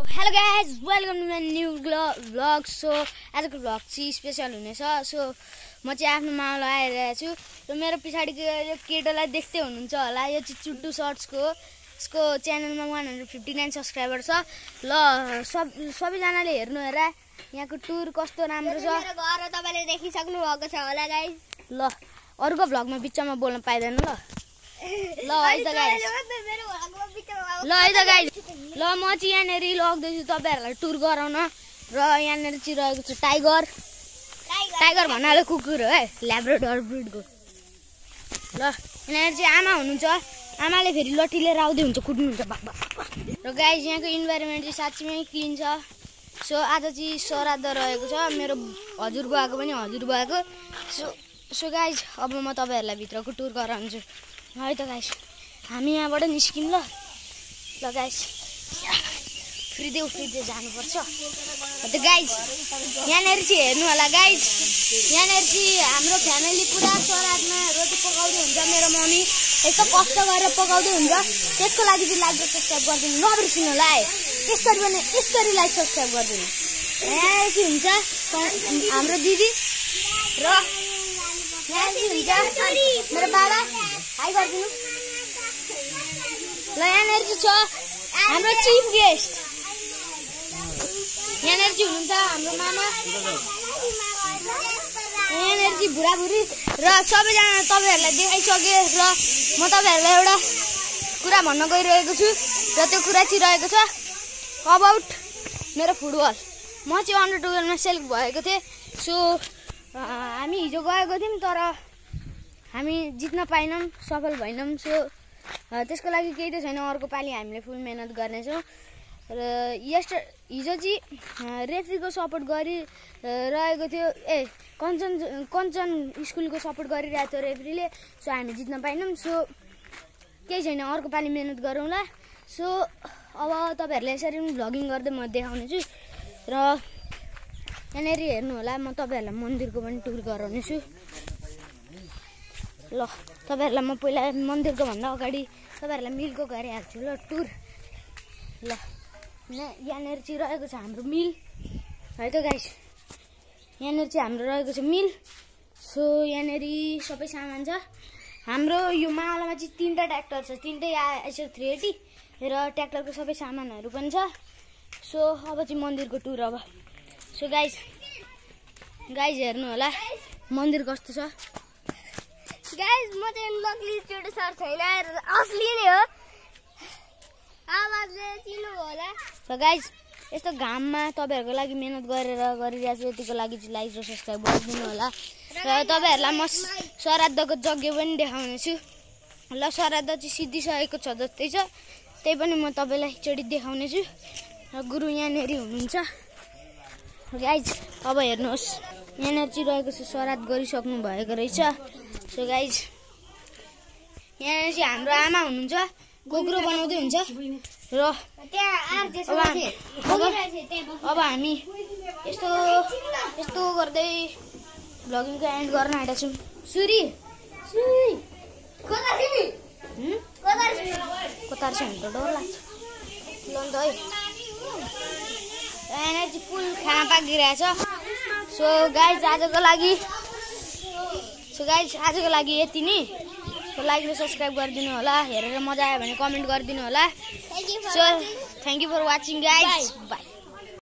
Hello guys welcome to my new vlog. So आजको vlog चाहिँ special हुनेछ। So म चाहिँ आफ्नो मामालाई आइरहेको छु र मेरो पछाडिको यो केटालाई देख्दै हुनुहुन्छ होला। यो चाहिँ चुट्टु सर्ट्सको यसको च्यानलमा 159 सब्सक्राइबर छ। ल सबैजनाले हेर्नु हेर यहाँको टुर कस्तो राम्रो छ। मेरो घर तपाईले देखिसक्नु भएको छ होला गाइस। ल अरूको भ्लगमा बिचमा बोल्न पाइदैन। ल है त गाइस, ल है त गाइस, ल म चाहिँ यहाँनिर लग्दैछु तपाईहरुलाई टुर गराउन। र यहाँनिर चाहिँ रहेको छ टाइगर। टाइगर भन्नाले कुकुर हो है, ल्याब्राडोर ब्रिडको। ल यहाँनिर चाहिँ आमा हुनुहुन्छ। आमाले फेरि लट्ठी लिएर आउँदै हुन्छ, कुट्नुहुन्छ बाबा। र गाइस यहाँको इन्भाइरोमेन्ट चाहिँ साँच्चै क्लिन छ। सो आज चाहिँ श्राद्ध रहेको छ, मेरो हजुरबुवाको पनि हजुरबुवाको। सो गाइस अब म तपाईहरुलाई भित्रको टुर गराउँछु है त गाइस। हामी यहाँबाट निस्किम। ल गाइस उफ्रिँदै जानुपर्छ त गाइस। यहाँनिर चाहिँ हेर्नु होला गाइस, यहाँनिर चाहिँ हाम्रो फ्यामिली पुरा श्राद्धमा रोटी पकाउँदै हुन्छ। मेरो मम्मी यस्तो कष्ट गरेर पकाउँदै हुन्छ। त्यसको लागि चाहिँ लाइक र सब्सक्राइब गरिदिनु नबिर्सिनु होला है। यसरी पनि यसरी लाइक सब्सक्राइब गरिदिनु। यहाँ चाहिँ हुन्छ हाम्रो दिदी र यहाँ चाहिँ हुन्छ मेरो बाबा। हाई गरिदिनु। ल यहाँनिर चाहिँ छ हाम्रो चिफ गेस्ट। यहाँनिर चाहिँ हुनुहुन्छ हाम्रो मामा। यहाँनिर चाहिँ बुढाबुढी र सबैजना तपाईहरुलाई देखाइसके। र म तपाईहरुलाई एउटा कुरा भन्न गइरहेको छु र त्यो कुरा चाहिँ रहेको छ अबाउट मेरो फुटबल। म चाहिँ अन्डर 12मा सेलेक्ट भएको थिएँ। सो हामी हिजो गएको थियौँ तर हामी जित्न पाएनौँ, सफल भएनौँ। सो त्यसको लागि केही त छैन, अर्को पालि हामीले फुल मेहनत गर्नेछौँ। र हिजो चाहिँ रेफ्रीको सपोर्ट गरिरहेको थियो। कञ्चन स्कुलको सपोर्ट गरिरहेको थियो रेफ्रीले। सो हामी जित्न पाएनौँ। सो केही छैन, अर्को पालि मेहनत गरौँला। सो अब तपाईहरुलाई यसरी पनि भ्लगिङ गर्दै म देखाउने छु। र यहाँनिर हेर्नु होला, म तपाईहरुलाई मन्दिरको पनि टुर गराउने छु। ल तपाईहरुलाई म पहिला मन्दिरको भन्दा अगाडि तपाईहरुलाई मिलको गराइहाल्छु। ल टुर। ल यहाँनिर चाहिँ रहेको छ हाम्रो मिल है त गाइस। यहाँनिर चाहिँ हाम्रो रहेको छ मिल। सो यहाँनिर सबै सामान छ हाम्रो। यो मावलामा चाहिँ 3टा ट्र्याक्टर छ, 3टै आइसर 380 र ट्र्याक्टरको सबै सामानहरू पनि छ। सो अब चाहिँ मन्दिरको टुर। अब सो गाइस हेर्नु होला मन्दिर कस्तो छ। गाइस म चाहिँ नक्ली चुट्टु सर्ट छैन, असली नै हो। आवाजले चिन्नु होला। सो गाइस यस्तो घाममा तपाईहरुको लागि मेहनत गरिरहेको छु। यतिको लागि चाहिँ लाइक र सब्सक्राइब गरिदिनु होला। र तपाईहरुलाई म श्राद्धको यज्ञ पनि देखाउने छु। ल श्राद्ध चाहिँ सिद्धिसकेको छ जस्तै छ, त्यही पनि म तपाईलाई एकचोटि देखाउने छु। र गुरु यहाँनिर हुनुहुन्छ गाइज। अब हेर्नुहोस् यहाँनिर चाहिँ रहेको छ श्राद्ध गरिसक्नु भएको रहेछ। सो गाइज यहाँनिर चाहिँ हाम्रो आमा हुनुहुन्छ, गोग्रो बनाउँदै हुन्छ। र अब हामी यस्तो गर्दै भ्लगिङको एन्ड गर्न आँटेका छौँ। सुरी कतार छ भने त डर लाग्छ। ल अन्त है यहाँनिर चाहिँ फुल खाना पाकिरहेछ। सो गाइज आजको लागि यति नै। सो लाइक र सब्सक्राइब गरिदिनु होला। हेरेर मजा आयो भने कमेन्ट गरिदिनु होला। So thank you for watching guys, by.